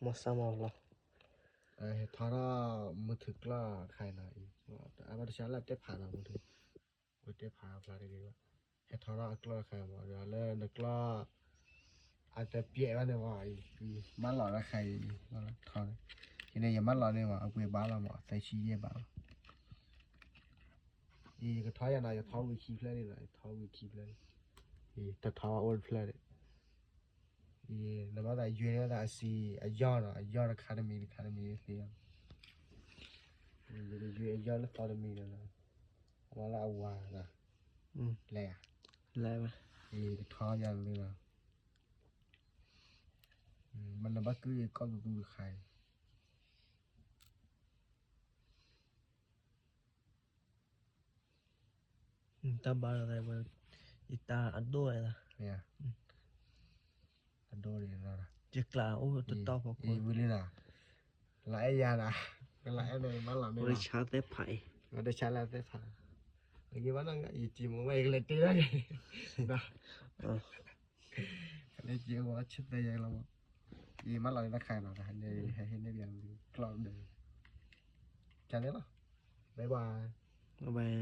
Mos sama Allah. Eh, he thara mutu kla khai na i. Aba da shala te phara mutu. Ko te phara phara de wa. He thara kla khai wa. Ya le na kla. A te pie wa ne wa i. Ma la la khai. Ma la thara. Ki ne ya ma la ne wa. A pue ba la ma. Sai chi ye ba. I ka thara ya na ya thara wi ki phla ni na. Thara wi ki phla ni. I ta thara ol phla ni. ເອີ ແລ້ວວ່າແຕ່ຢູ່ໃນວ່າແຕ່ອາຊີ ອາຍ້ອນ ອາຍ້ອນ Academy Academy ເສຍ ເອີ ຢູ່ອາຍ້ອນ Academy ນັ້ນນະ ວ່າລະອາວານະ ອືມ ແລ ແລ ເອີ ທອຍານເລີຍນະ ອືມ ມັນລະບັກຄືກອບດູໄຄ. ອືມ ຕາບານອະໄລ ເບິ່ງ ອີຕາອາໂດຍລະ ເນຍ ອືມ ອາໂດຍລະ ຈະກລາ ໂອ້ ຕະຕອບຂອງຄົນ ອີ ເວລາ ຫຼາຍຢ່າງນະ ຫຼາຍອັນເລີຍ ມາຫຼາຍ ບໍ່ໄດ້ຊາແຕ່ໄຜ ບໍ່ໄດ້ຊາແລ້ວແຕ່ໄຜ ເມື່ອກີ້ວ່ານັ້ນ ອີຈີມໄວ້ເລັດຕິໄດ້ນະ ເອີ ເລັດຈີວ່າເຊັດໄດ້ຍັງລະ ອີມາຫຼາຍນະ ຂາຍນະ ໃຫ້ເຮັດໄດ້ຢ່າງກລອບເດີ ຈານນີ້ລະ ບາຍບາຍ ບາຍບາຍ.